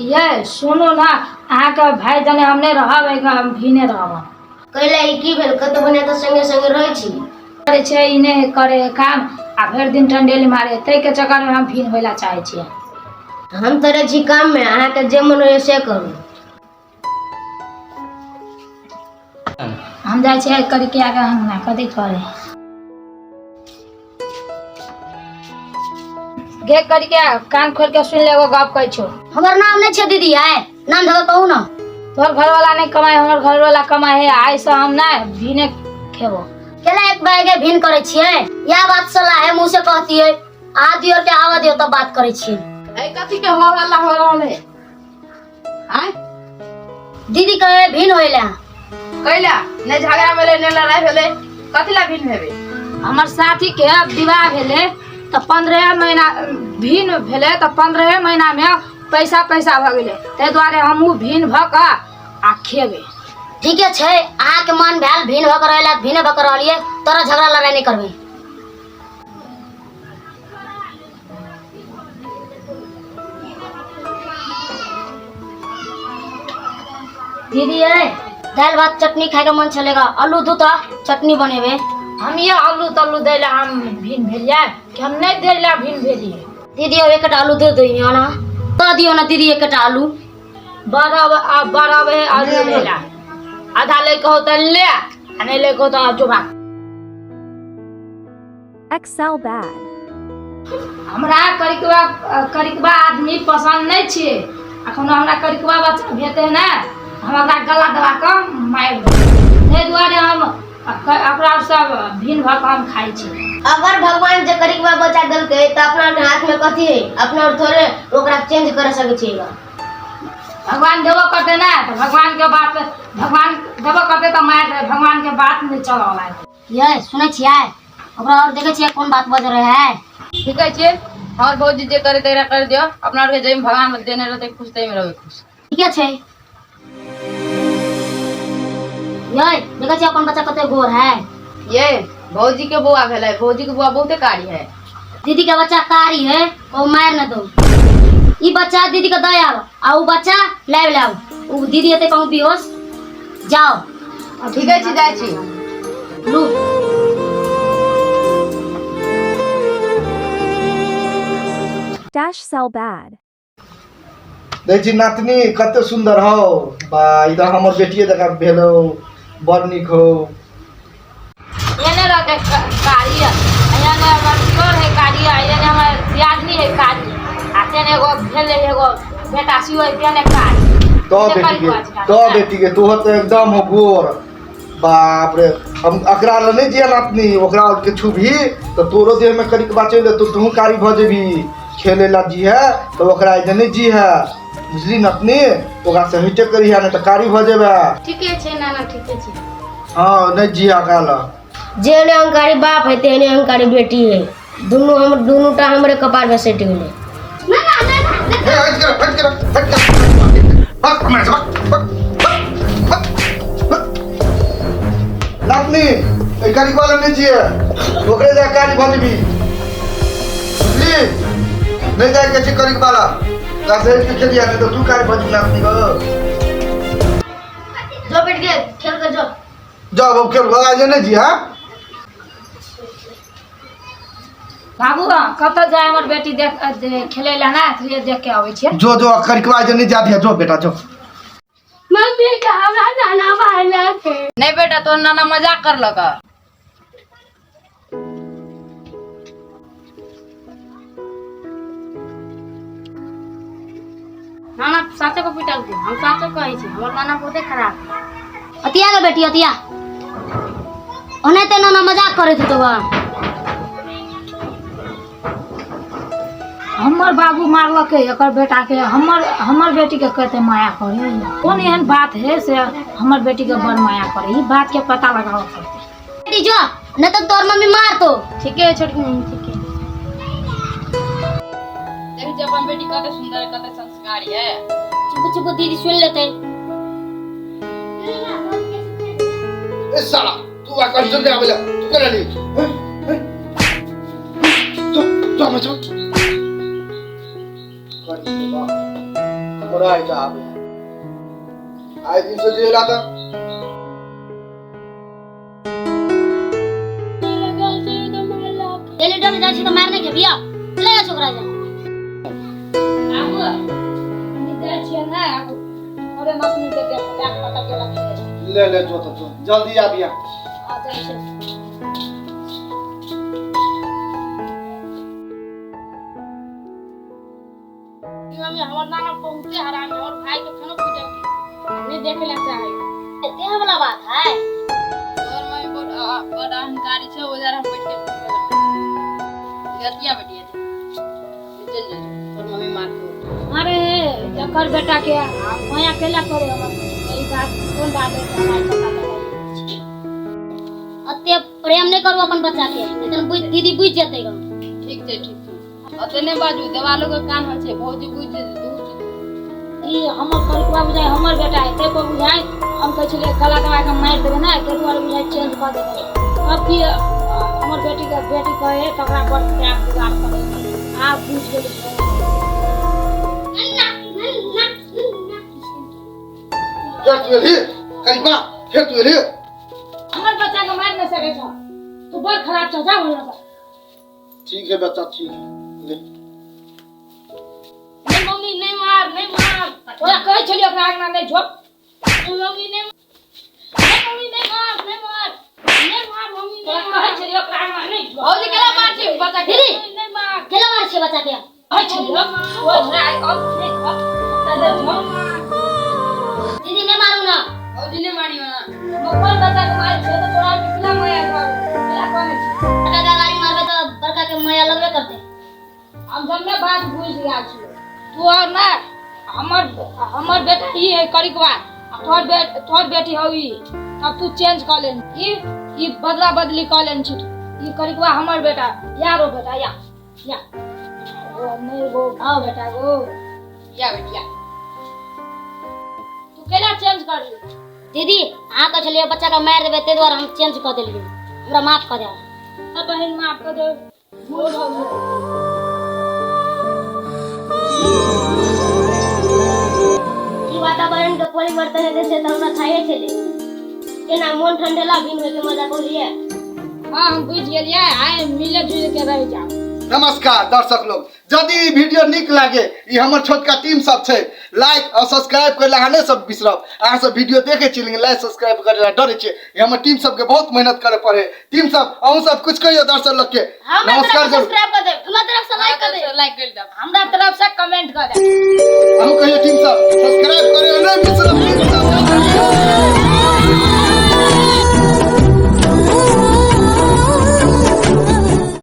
ये सुनू ना, अहाँके भाय जने हम नहि रहब, एहिमे हम भिने रहब। कैला ई की भेल? कतौ बने तऽ संगे संगे रहै छी। करै छै ई नहि करे काम आ भरि दिन टंडेली मारे, ताहिके चक्करमे हम भिन होय ला चाहै छियै। हम तऽ रहै छी काममे, अहाँके जे मन होइए से करू। हम जाइ छियै करके आगे अंगना कथी करे गे करके, कान खोल के सुन ले, एगो गप कहै छौ। हमर नाम नहि छै दीदी, आय नाम धऽ कहू ने। तोहर घरवाला नहि कमाए, हमर घरवाला कमाए है। आइ से हम नहि भीने खेबो। केला एक बार के भिन करै छियै? या बात सलाह है मुँह से कहतियै, आ दियो के आवा दियो तब बात करै छियै। ए कथी के हो हल्ला हो रहल है? आय दीदी कहे भिन होइला। कैला ने झगड़ा भेलै ने लड़ाई भेलै, कथी ला भिन हेबै? हमर साथी के विवाह भेलै तऽ 15 महीना भिन भेलै, तऽ 15 महीना में पैसा पैसा भऽ गेलै, ताहि दुआरे हमहूँ भिन भऽ कऽ आ खेबै। ठीके छै, अहाँके मन भेल भिन भऽ कऽ रहला, भिने भऽ कऽ रहलियै, तोरा झगड़ा लड़ाई नहि करबै। दीदी ए दालि भात चटनी खाइके मन छलेगा, आलू दू तऽ चटनी बनेबै। हम ये आलू तल्लू दै लए हम भिन भेलियै कि हम नहि दै लए भिन भेलियै? दीदी अब एकटा आलू दे दियौ ना, दऽ दियौ ना दीदी एकटा आलू। बड़ बड़ है आलू लै ला, आधा लै के हो तऽ ले आ नहि लै के हो तऽ जो भाग। Excel bad. हमरा करिकबा करिकबा आदमी पसन्द नहि छियै। अखनो हमरा करिकबा बच्चा भेटै ने, हम ओकरा गला दबा कऽ मारि देबै। ताहि दुआरे हम ओकरा सब भिन्न भऽ कऽ हम खाइ छी। अगर भगवान जे करिकबा बच्चा देलकै तऽ अपना आरके हाथ में कथी है? अपना आर थोड़े ओकरा चेंज कर सकै छियै। भगवान देबो करतै ने तऽ भगवान के बात, भगवान देबो करतै तऽ मारि देबै, भगवान के बात नहि चलऽ वाला है। ये सुनै छियै ओकरा और देखै छियै कोन बात बज रहे है? ठीके छै, हमर भौजी जे करे तेरा कर दियो, अपना आरके जाहिमे भगवान देने रहते खुश ताहिमे रहबै खुश। ठीके छै। ये देखै छियै अपन बच्चा कते गोर है? ये भौजी के बौआ भेलै, भौजी के बौआ बहुते कारी है। दीदी के बच्चा कारी है, ओ मार न दो। ई बच्चा दीदी के दे आब आ ऊ बच्चा लाबि लाब, ऊ दीदी एते कहूँ बेहोश जाओ। ठीके छै, जाइ छी। लू। Dash sell bad. देखै छी नातनी कते सुन्दर हौ बा, ई तऽ हमर बेटिए जकाँ भेल हौ, बड़ नीक हौ। एने रहते कारी, एने हमर दियोर है कारी, एने हमर दियादनी है कारी, आ तेने एगो भेलै एगो बेटा सियो है तेने कारी। तो बेटी के तो बेटी के तोहर तऽ एकदम हो गोर, बाप रे। हम एकरा लए नहि जिया नातनी, ओकरा के छुबही तऽ तोरो देहमे कनिक बात चलि जेतौ, तोहूँ कारी भऽ जेबही। खेले ला जी है तऽ ओकरा एजे नहि जी है, बुझली नातनी? ओकरा से हटे करी है, नहि तऽ कारी भऽ जेबे। ठीके छै नाना, ठीके छै। हँ, नहि जी है ओकरा लए। जेहने अहंकारी बाप है तेहने अहंकारी बेटी है, दुनू हम दुनू टा हमरे कपार में सटि गेलै। हे, हट कर, हट कर, हट कर। भाग, हमरा से भाग, भाग, भाग, भाग, भाग। नातनी, एहि गाड़ी वाला नहि छियै, ओकरे जा कारी भऽ जेबही, बुझली? नहि जायके छै करीक वाला, ओकरा से हटि के खेलिया, नहि तऽ तू कारी भऽ जेबही नातनी गो। जो बैठ गए खेल कर जो। जाओ बाबू खेल, आज नहि जी। हाँ बाबू, कतऽ जाय हमर बेटी देख खेलै लए ना, तो देख के अबै छियै। जो जो, करिकवा जे नहीं जा दिया, जो बेटा जो। मम्मी के हमरा नाना मारलक। नहीं बेटा, तोर नाना मजाक करलक। नाना साचो को पिटल छै, हम साचो कहै छी, हमर नाना बहुते खराब है। अतिया गे बेटी अतिया, ओनाहिते नाना मजाक करैत हेतौ बा। हमर बाबू मारलकै एकर बेटा के, हमर हमर बेटी के कते माया करे, कोन एहन बात है से हमर बेटी के बड़ माया करे, ई बात के पता लगाओ पड़तै। बेटी जो, नहीं तो तोर मम्मी मार तो। ठीके है छोटकी मम्मी, ठीके है। देखी जे अपन बेटी कते सुंदर है, कते संस्कारी है। चुप चुप, दीदी सुन लेते। ए साला, तू आ कर जल्दी आबे, तू कर ली जो जो, हम जो कर के बा हमर तोरा आइ आबै आइ दिन से जे एला तऽ डेली डेली जाइ छी तऽ मारि नहि खेबिया ले जा छोकरा जा आबू हम जाइ छियै ने आबू अरे नतनी के देख बैग पकड़ के रखने ले ले जो तो जो जल्दी आबिया आ जाइ छै। मम्मी हमर नाना बहुते हरामी है और भाई के फेनो पूजल नहीं देखे ला चाहे। तेह वाला बात है। तोहर मम्मी बड़ बड़ अहंकारी छै, ओ जरा हम बैठ के गलतिया बैठिए चल जा तोहर मम्मी मार दो। अरे एकर बेटा के माया केला करे हमर ई बात कोन बात है हमरा पता लगा। अते प्रेम नहीं करू अपन बच्चा के, नहीं तऽ बुझ दीदी बुझ जेतै ग। ठीक छै ठीक छै, अते नहि बाजू, देवालो के कान होइ छै, भौजी बुझि जेतै तू ई हमर करिकवा बुझाइ हमर बेटा है तै पर बुझाइ हम कहै छलियै गला दबा के मारि देबै ने ताहि दुआरे बुझाइ चेंज कऽ देबै। अब की हमर बेटी के बेटी कहे तकरा बड़ प्यार दुलार करै आब बुझि गेलै। फेर तू एलही करिकबा, फेर तू एलही। हमर बच्चा के मारि नहि सकै छौ, तू बड़ खराब छौ, जा हमरा से। ठीक है बच्चा ठीक है ले। नहीं मम्मी नहीं मार नहीं मार। तोरा कहै छलियै ओकरा आंगना नहि झोप। नहीं मम्मी नहीं, नहीं मम्मी नहीं मार नहीं मार नहीं मार मम्मी तोरा नहीं कहै मार। छलियै ओकरा आंगना नहि झोप। भौजी केला मार छी बच्चा के? दीदी नहीं मार केला मार छी बच्चा के? कहै छलियै ओकरा अब नहि झोप, तले झोप। दीदी नहीं मारू ना। भौजी नहीं मारियो ना। हम अपन बच्चा के मारै छियै तऽ तोरा केला माया कर केला कहै छी? बड़का के गाड़ी मारबे तऽ बड़का के माया लगबे करते। हम जमने बात बुझि गेल छियै तू और ना हमर हमर बेटा ई है करिकवा आ तोहर बेटी हौ ई, तब तू चेंज कऽ लेन ई ई बदला बदली कऽ लेन छी तू। ई करिकवा हमर बेटा यारो बेटा या या ओ नहीं गो आओ बेटा गो या बेटिया तू केना चेंज कर ली? दीदी अहाँ कहै छलियै बच्चा के मारि देबै ताहि दुआरे हम चेंज कऽ देलियै, हमरा माफ कऽ दे। अब बहिन माफ कऽ दे, भूल हो गेल। ई वातावरण के परिवर्तन हेतै से तऽ हमरा खाए छलै, केना मोन ठंडेला बिन होइके मजा कहलियै। हाँ हम बुझि गेलियै, आइ मिले जुले के रहि जाओ। नमस्कार दर्शक लोग, यदि ई वीडियो नीक लागे ई हमर छोटका टीम सब छै, लाइक और सब्सक्राइब करे ला अहाँ नहीं सब बिसरब। अहाँ सब वीडियो देखे छी लेकिन लाइक सब्सक्राइब करे ला डरे छी। ई हमर टीम सबके बहुत मेहनत करे पड़े। टीम सब अहूँ सब कुछ कहियो दर्शक लोग के। हमरा नमस्कार तरफ से जरूर। सब्सक्राइब कर देब, हमरा तरफ से लाइक कर देब, लाइक कर देब, हमरा तरफ से कमेंट कर देब। अहूँ कहियो टीम सब सब्सक्राइब करे ला नहीं बिसरब।